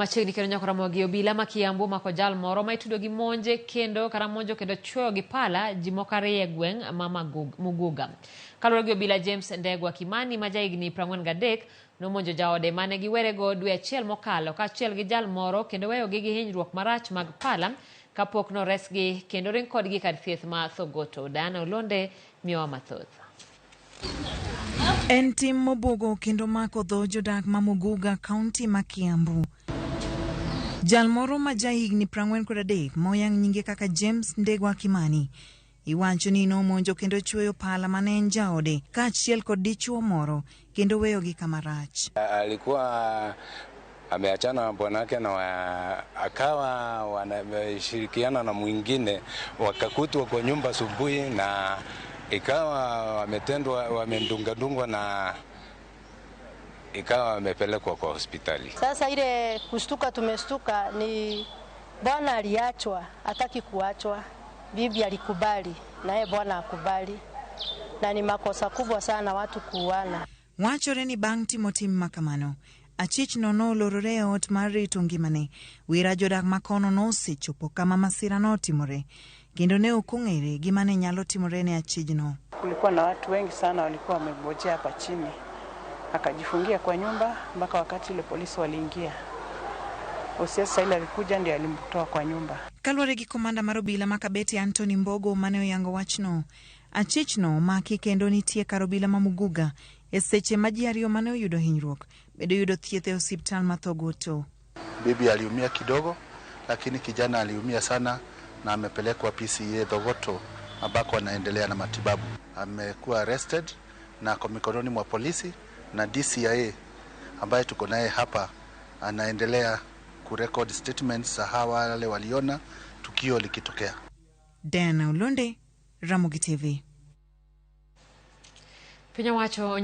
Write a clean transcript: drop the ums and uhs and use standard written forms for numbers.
Machiegni kendo nyaka Ramogi obila ma Kiambu omako jal moro ma itudo gi monje kendo kata monjo kendo chwoyo gi pala ji moko ariyo e gweng' ma Muguga. Kaluwore gi obila James Ndegwa Kimani ma jahigni 43 nomonjo jaode mane giwerego dwe achiel mokalo kaachiel gi jal moro kendo weyogi gi hinyruok marach mag pala kapok noresgi kendo ring kodgi kar thieth ma Thogoto. Diana Olonde miyowa mathoth. En tim mobuogo kendo mako dho jodak ma Muguga, kaunti ma Kiambu. Jal moro ma jahigni 43 moyang nyinge kaka James Ndegwa Kimani iwacho ni nomonjo kendo chwoyo pala mane en jaode kaachiel kod dichuo moro kendo weyogi kama rach. Alikuwa ameachana na bwanake na akawa wanashirikiana na mwingine, wakakutwa kwa nyumba asubuhi na ikawa wametendwa, wamendungadungwa na ikawa wamepelekwa kwa hospitali. Sasa ile kushtuka, tumestuka ni bwana aliachwa, hataki kuachwa, bibi alikubali naye bwana akubali, na ni makosa kubwa sana watu kuuana. Wachore ni bang' timo tim ma kamano, achich no nolorore e ot mar rito ngimane. Wira jodak makono nosechopo kama masira notimore kendo ne ok ong'ere gima ne nyalo timore ne achijno. Kulikuwa na watu wengi sana walikuwa wamegojea hapa chini, akajifungia kwa nyumba mpaka wakati ile polisi waliingia. OCS ile alikuja ndiye alimtoa kwa nyumba. Kaluwore gi komanda mar obila ma Kabete Anthony Mbogo mane oyango wachno, achichno omaki kendo nitie kar obila ma Muguga e seche ma ji ariyo mane oyudo hinyruok bedo yudo thieth e osiptal ma Thogoto. Bibi aliumia kidogo, lakini kijana aliumia sana na amepelekwa PCEA Thogoto ambako anaendelea na matibabu. Amekuwa arrested na ako mikononi mwa polisi na DCIA ambaye tuko naye hapa anaendelea kurecord statements za hawa wale waliona tukio likitokea. Diana Olonde, Ramogi TV. Piny owacho